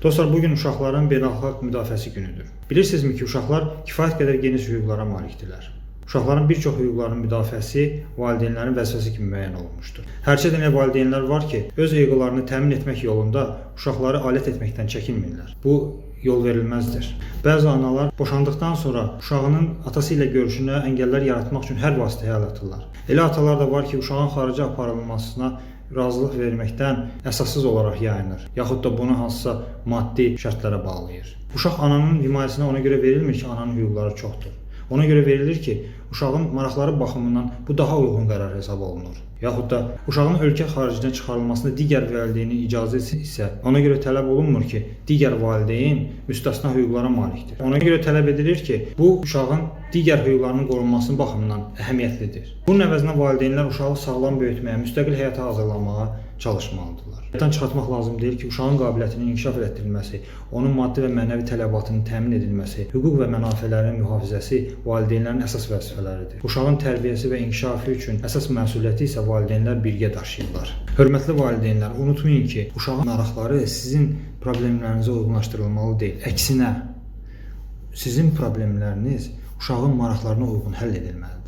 Dostlar, bu gün uşaqların beynəlxalq müdafiəsi günüdür. Bilirsinizmi ki, uşaqlar kifayət qədər geniş hüquqlara malikdirlər. Uşaqların bir çox hüquqlarının müdafiəsi valideynlərin vəzifəsi kimi müəyyən olunmuşdur. Hərçə elə valideynlər var ki, öz hüquqlarını təmin etmək yolunda uşaqları alət etməkdən çəkinmirlər. Bu yol verilməzdir. Bəzi analar boşandıqdan sonra uşağının atası ilə görüşünə əngəllər yaratmaq üçün hər vasitəyə əl atırlar. Elə atalar da var ki, uşağın xaricə aparılmasına razılıq verməkdən əsassız olaraq yayınır, yaxud da bunu hansısa maddi şərtlərə bağlayır. Uşaq ananın himayəsinə ona görə verilmir ki, ananın hüquqları çoxdur. Ona görə verilir ki, uşağın maraqları baxımından bu daha uyğun qərar hesab olunur. Yaxud da uşağın ölkə xaricinə çıxarılmasına digər valideynin icazəsi isə ona görə tələb olunmur ki, digər valideyn müstəsna hüquqlara malikdir. Ona görə tələb edilir ki, bu uşağın digər hüquqlarının qorunması baxımından əhəmiyyətlidir. Bunun əvəzinə valideynlər uşağı sağlam böyütməyə, müstəqil həyata hazırlamağa çalışmalıdırlar. Yaddan çıxartmaq lazım deyil ki, uşağın qabiliyyətinin inkişaf elətdirilməsi, onun maddi və mənəvi tələbatının təmin edilməsi, hüquq və mənafelərinin mühafizəsi valideynlərin əsas vəzifələridir. Uşağın tərbiyəsi və inkişafı üçün əsas məsuliyyəti isə valideynlər birgə daşıyırlar. Hörmətli valideynlər, unutmayın ki, uşağın maraqları sizin problemlərinizə uyğunlaşdırılmalı deyil. Əksinə, sizin problemləriniz uşağın maraqlarına uyğun həll edilməlidir.